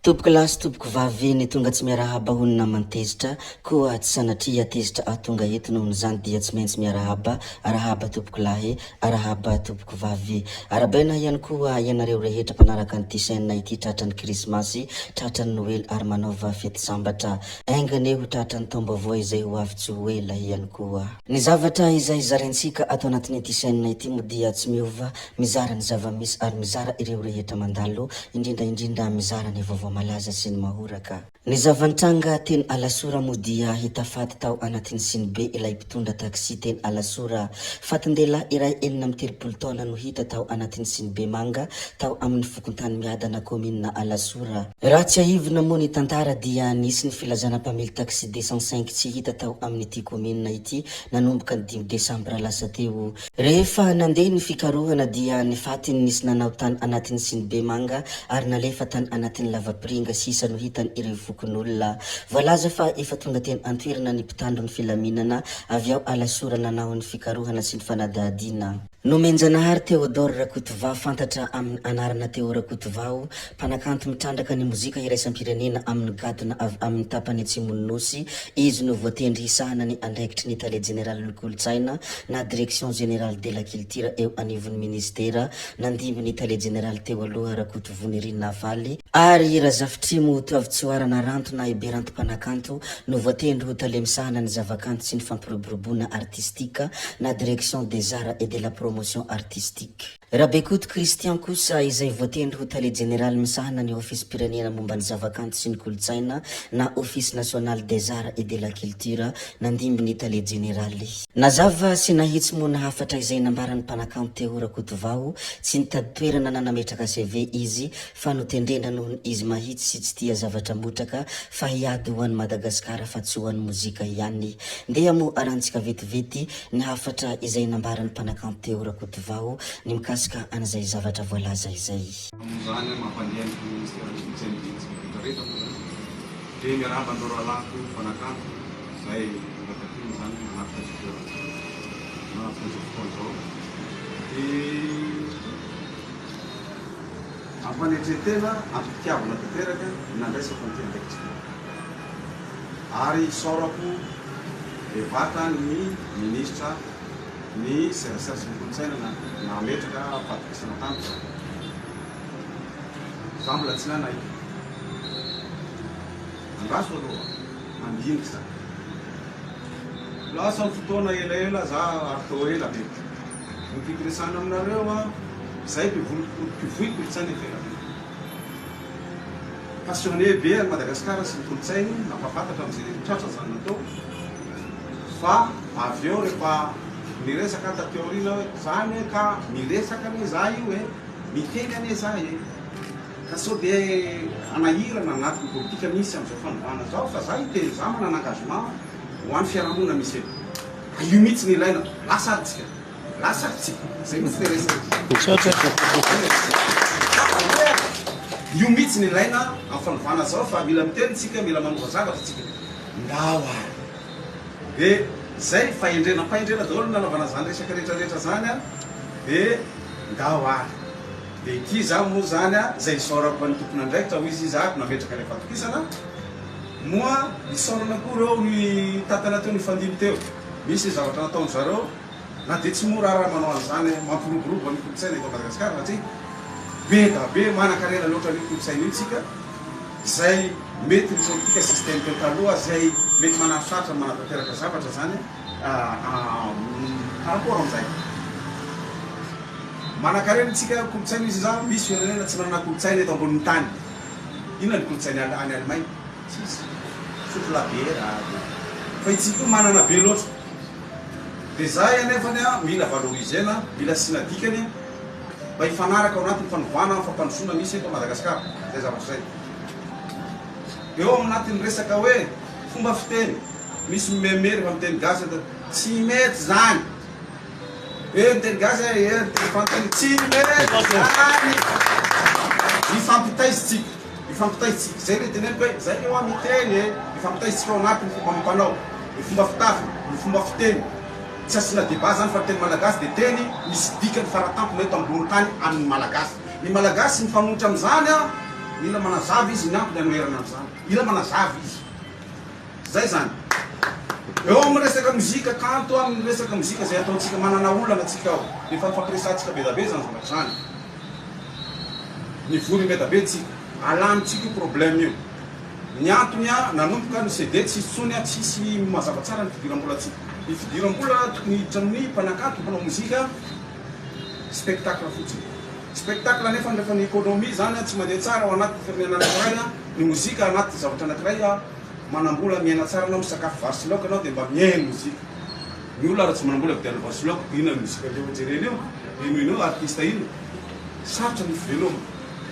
Tompoko lahy sy tompoko vavy ny tonga tsy miarahaba hono naman'i tezitra koa tsy sanatria tezitra aho tonga eto nohon'izany dia tsy maintsy miarahaba arahaba tompoko lahy arahaba tompoko vavy arabaina ihany koa ianareo rehetra mpanaraka an'ity chaîne ity tratran'ny krismasy tratran'ny noely ary manaova fety sambatra enga anie ho tratran'ny taom-baovao izay ho avy tsy ho ela ihany koa. Ny zavatra izay zaraintsika ato anatin'ity chaîne ity moa dia tsy miova Mizara ny zava-misy ary mizara ireo rehetra mandalo, indrindra indrindra mizara ny vaovao malaza sy ny mahoraka. Ny zava-nitranga teny Alasora moa dia hita faty tao anatin'ny sinibe ilay mpitondra taxi teny Alasora. Fatin-dehilahy iray 36 taona no hita tao anatin'ny sinibe manga tao amin'ny fokontany Miadana kaominina Alasora. Raha tsiahivina moa ny tantara dia nisy ny filazana mpamily taxi 205 tsy hita tao amin'ity kaominina ity nanomboka ny dimy desambra lasa teo. Rehefa nandeha ny fikarohana dia ny fatiny nisy nanao tany anatin'ny sinibe manga ary nalefa tany anatin'ny lavapiringa sisa no hitan ireo fokonolona. Voalaza fa efa tonga teny antoerana ny mpitandro ny filaminana avy ao Alasora nanao ny fikarohana sy ny fanadihadiana. Nomenjanahary Théodore Rakotovao fantatra amin'ny anarana Théo Rakotovao, mpanakanto mitrandraka ny mozika iraisam-pirenena amin'ny gadona avy amin'ny tapany atsimon'ny Nosy, izy no voatendry hisahana ny andraikitry ny tale jeneralin'ny kolontsaina na Direction Générale de la Culture eo anivon'ny minisitera, nandimby ny tale jeneraly teo aloha Rakotovonirina Navaly, ary Razafitrimo Toavitsoarana Ranto na i Beranto mpanakanto no voatendry ho tale misahana ny zavakanto sy ny fampiroboroboana artistika na Direction des Arts et de la Promotion Artistique. Rabekoto Christian kosa izay voatendry ho tale jeneraly misahana ny Ofisim-pirenena momba ny zavakanto sy ny kolontsaina na Office national des arts et de la culture nandimby ny tale jeneraly. Nazava sy nahitsy moa ny hafatra izay nambaran'ny mpanakanto Théo Rakotovao, tsy nitady toerana na nametraka CV izy fa notendrena noho ny izy mahitsy sy tsy tia zavatra motraka fa hiady ho an'i Madagasikara fa tsy ho an'ny mozika ihany. Ndeha moa arantsika vetivety Ny hafatra izay nambaran'ny mpanakanto Théo Rakotovao ny mikasika an'izay zavatra voalaza izay. Amin'izany mampandeha ny ministeran'ny kolontsaina ity antsika rehetra rehetra moa izany dia miarahaba an'ireo rahalahiko mpanakanto izay tonga taty moa izany nanatrika izao toerana izao nanatrika izao fotoana izao dia ampanetren-tena am-pitiavana tanteraka ny nandraisako an'ity andraikitra ity. Ary isaorako bevata ny minisitra ny serasera sy ny kolontsaina nametraka fahatokisana tamiko izany. Za mbola tsy nanaiky. Andraso aloha handinika za. Lasa ny fotoana elaela za ary toa ela be. Ny tiako resahina aminareo an, zay mpivoy kolontsaina efa ela be. Passionné be an'i Madagasikara sy ny kolontsainy, nampahafantatra amin'izay tratra izany natao, fa avy eo rehefa niresaka aho taty aoriana hoe za anie ka miresaka anie za io e, miteny anie za e, ka sao dia hanahirana anatin'ny politika misy amin'izao fanovana izao fa za hiteny, za manana engagement ho an'ny fiarahamonina misy eto, ka io mihitsy no ilaina, lasa ary tsika. Lasa tsy zay mihitsy le resaka. Misaotra. Io mihitsy ny ilaina amin'ny fanovana zao fa mila miteny tsika, mila manova zavatra tsika. Ndao ary. De zay fahendrena, fahendrena daholo ny nanaovana zany resaka rehetra rehetra zany an. De ndao ary. De ity za moa zany an, zay isaorako an'ny tompon'andraikitra hoy izy izy nametraka ilay fatokisana. Moa isaorana koa reo ny tantana teo nifandimby teo. Misy zavatra nataon-dry zareo na dia tsy mora ara manao an'izany mampiroborobo ny kolontsaina eto Madagasikara satria be da be manankarena loatra an'io kolontsaina io tsika izay mety ny politika système teo taloha izay mety mananosarotra ny manatanteraka zavatra izany par rapport amin'izay. Manankarena tsika kolontsaina izy izany misy firenena tsy manana kolontsaina eto ambonin'ny tany. Inona ny kolontsaina any Allemagne? Tsisy. Misotro labiera dia. Fa itsika io manana be loatra. Dia zahay anefany an, mila valoriser-na, mila asiana dikany mba hifanaraka ao anatin'ny fanovana ny fampandrosoana misy eto Madagasikara. Izay zavatra izay. Eo aminatin'ny resaka hoe fomba fiteny, misy mimeme rehefa miteny gasy eto, tsy mety izany. Hoe miteny gasy eh, eh, miteny frantsay, tsy mety izany. Mifampitaiza tsika. Mifampitaiza tsika. Zay le teneniko hoe zay le hoa miteny e. Mifampitaiza tsika ao anatin'ny fomba amam-panao, ny fomba fitafy, ny fomba fiteny. Tsy asiana débat zany fa ny teny malagasy dia teny misy dikany faratampony eto ambony tany amin'ny malagasy. Ny malagasy mifanohitra amin'izany an. Mila manazava izy ny antony anoherana an'izany. Mila manazava izy. Zay zany. Eo amin'ny resaka mozika kanto, amin'ny resaka mozika izay ataontsika, manana olana tsika ao. Efa nifampiresahantsika be da be zany zavatra zany. Nivory be da be tsika. Alamintsika io problème io. Ny antony a, nanomboka ny CD tsisy intsony a, tsisy mazava tsara ny fidiram-bolantsika. Ny fidiram-bola tokony hiditra amin'ny mpanakanto, mpanao mozika, spectacle fotsiny. Spectacle nefa rehefa ny économie zany tsy mandeha tsara ao anaty firenena anakiray a, ny mozika anaty zavatra anakiray a, manambola miaina tsara anao misakafo vary sy laoka anao dia mba mihaino mozika. Ny olona raha tsy manambola vidianana vary sy laoka inona ny mozika aleo jerena eo, henoina eo artiste inona. Sarotra ny fiveloma.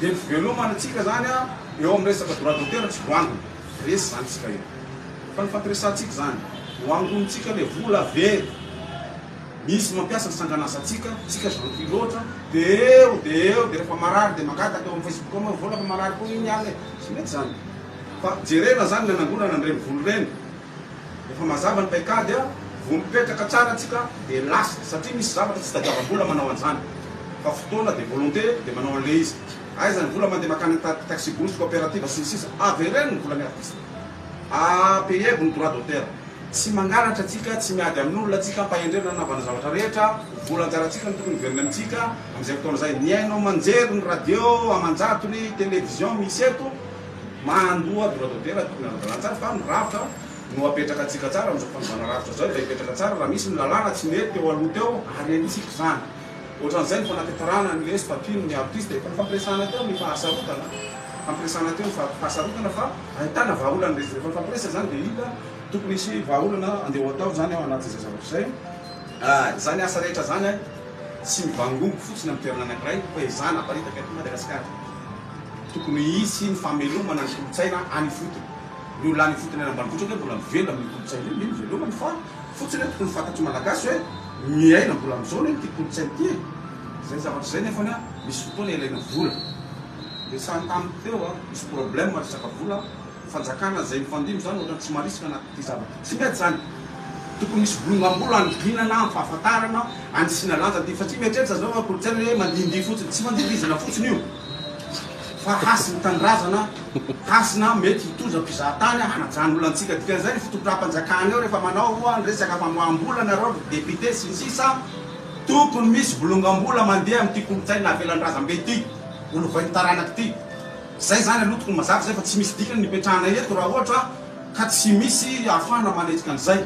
Dia ny fivelomana tsika zany a eo amin'ny resaka droit d'auteur tsy voangona. Resy zany tsika eo. Fa ny fampiresahantsika zany, hoangonintsika le vola very. Misy mampiasa ny sanganasantsika, tsika gentil loatra, de eo de eo de rehefa marary de mangataka eo amin'ny facebook eo vola fa marary koa iny alina e, tsy mety zany. Fa jerena zany ny anangonana an'ireny vola ireny, efa mazava ny paikady a, vao mipetraka tsara tsika de lasa, satria misy zavatra tsy tadiavam-bola manao an'izany, fa fotoana de volonté de manao an'le izy, aiza ny vola mandeha makany taxi brousse, coopérative sy ny sisa, avereno ny volan'ny artiste, a payez-vous ny droit d'auteur. Tsy mangalatra tsika, tsy miady amin'olona tsika, ampahendrena nanaovana zavatra rehetra, vola anjarantsika no tokony hiverina amintsika amin'izay fotoana izay. Ny haino aman-jery, ny radio aman-jatony, télévision misy eto, mandoa droit d'auteur tokony ara-dalàna tsara fa ny rafitra no apetraka antsika tsara amin'izao fanovana rafitra izao dia hipetraka tsara raha misy ny lalàna tsy nety teo aloha teo harentsika izany. Ohatran'izay ny fanatanterahana ny le statut ny artiste, efa nifampiresahana teo ny fahasarotana, nifampiresahana teo ny fahasarotana fa ahitana vahaolana ilay izy, rehefa mifampiresaka izany dia hita tokony hisy vahaolana andeha ho atao izany ao anatin'izay zavatra izay. Izany asa rehetra izany tsy mivangongo fotsiny amin'ny toerana anankiray fa ezahana aparitaka eto Madagasikara. Tokony hisy ny famelomana ny kolontsaina any ifotony. Ny olona any ifotony any ambanivohitra ange mbola mivelona amin'io kolontsaina io, mino velomany fa fotsiny hoe tokony fantatry ny Malagasy hoe miaina mbola amin'izao anie ity kolontsaina ity e! Izay zavatra izay nefany misy fotoana ilaina vola. Resahiny tamiko teo, misy problème resaka vola. Fanjakana izay mifandimby izany ohatran'ny tsy marisika anatin'ity zavatra ity. Tsy mety izany. Tokony misy bolongam-bola hanodinana amin'ny fahafantarana, hanisiana lanja ity. Fa tsy mieritreritra zareo fa kolontsaina hoe mandihindihy fotsiny. Tsy fandihindihizana fotsiny io fa hasin'ny tanindrazana, hasina mety hitondra mpizahatany hanajan'ny olona antsika. Dikan'izay ny fitondram-panjakana eo rehefa manao ny resaka famoaham-bola nareo ry député sy ny sisa, tokony misy bolongam-bola mandeha amin'ity kolontsaina navelan'ny razambe ity, ho lovain'ny taranaka ity. Zay zany aloha tokony mazava zay fa tsy misy dikany ny ipetrahana eto raha ohatra ka tsy misy ahafahana manetsika an'izay.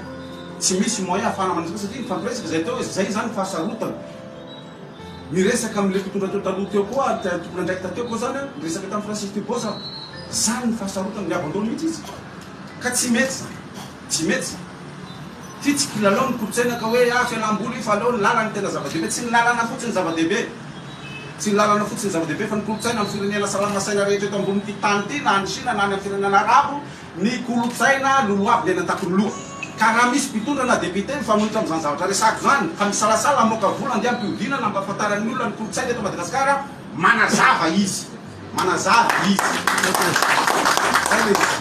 Tsy misy moyen ahafahana manetsika satria nifampiresaka zay teo hoe zay zany fahasarotana. Niresaka amin'ilay mpitondra teo taloha teo koa tompon'andraikitra teo koa zany aho, niresaka tamin'i Francis Thibault za. Zany ny fahasarotana, ni-abandonne mihitsy izy. Ka tsy mety zany. Tsy mety zany. Ty tsy kilalao ny kolontsaina ka hoe ah fialamboly io fa aleo ny lalana no tena zava-dehibe. Tsy ny lalana fotsiny no zava-dehibe. Tsy ny lalana fotsiny no zava-dehibe fa ny kolontsaina amin'ny firenena salama saina rehetra eto ambonin'ity tany ity na any Chine na any amin'ny firenena arabo ny kolontsaina lolohavina eny an-takon'ny loha. Ka raha misy mpitondra na député mifanohitra amin'izany zavatra resahako izany ka misalasala hamoaka vola andeha hampihodinana hampahafantaran'ny olona ny kolontsaina eto Madagasikara, manazava izy. Manazava izy. Zay le izy.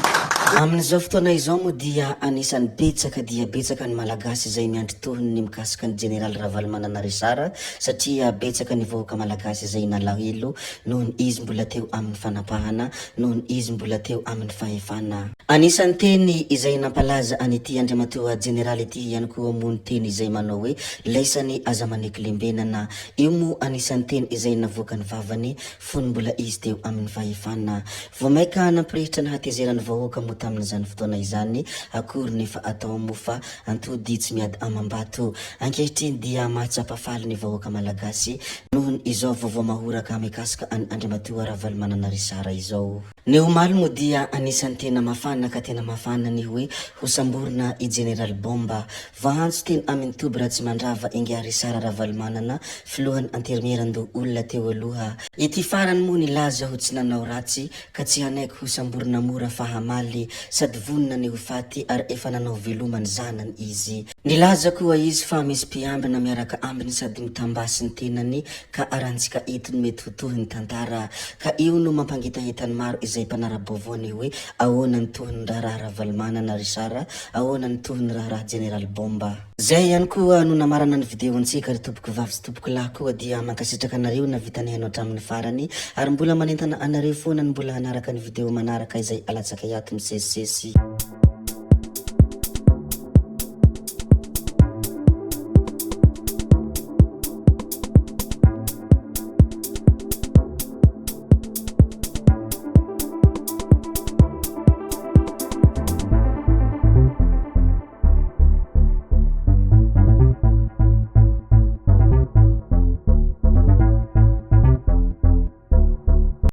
Amin'izao fotoana izao moa dia anisan'ny betsaka dia betsaka ny Malagasy izay miandry tohiny ny mikasika ny Jeneraly Ravalomanana Richard satria betsaka ny vahoaka Malagasy izay nalahelo noho ny izy mbola teo amin'ny fanapahana, noho ny izy mbola teo amin'ny fahefana. Anisan'ny teny izay nampalaza an'ity Andriamatoa Jeneraly ity ihany koa moa ny teny izay manao hoe laisany aza maneky lembenana. Io moa anisan'ny teny izay navoakan'ny vavany fony mbola izy teo amin'ny fahefana. Vao mainka nampirehitra ny hatezeran'ny vahoaka moa tamin'izany fotoana izany akory nefa atao moa fa antody tsy miady amam-bato. Ankehitriny dia mahatsapa faly ny vahoaka malagasy nohon izao vaovao mahoraka mikasika an'i Andriamatoa Ravalomanana Richard izao. Ny omaly moa dia anisan'ny tena mafana ka tena mafana ny hoe hosamborina i Jeneraly Bomba. Voaantso teny amin'ny toby Ratsimandrava ingahy Richard Ravalomanana, filohan'ny Anterimierandoholona teo aloha. Ity farany moa nilaza ho tsy nanao ratsy ka tsy hanaiky hosamborina mora fa hamaly sady vonona ny ho faty ary efa nanao veloma ny zanany izy. Nilaza koa izy fa misy mpiambina miaraka aminy sady mitambasy ny tenany ka arantsika eto ny mety ho tohin'ny tantara ka io no mampangitahita ny maro izay. izay mpanara-baovao ny hoe ahoana ny tohin'ny raharaha Ravalomanana Richard, ahoana ny tohin'ny raharaha Jeneraly Bomba. Zay ihany koa no namarana ny video-ntsika ry tompoko vavy sy tompoko lahy koa dia mankasitraka anareo navita nihaino hatramin'ny farany ary mbola manentana anareo foana ny mbola hanaraka ny video manaraka izay alatsakay ato misesisesy.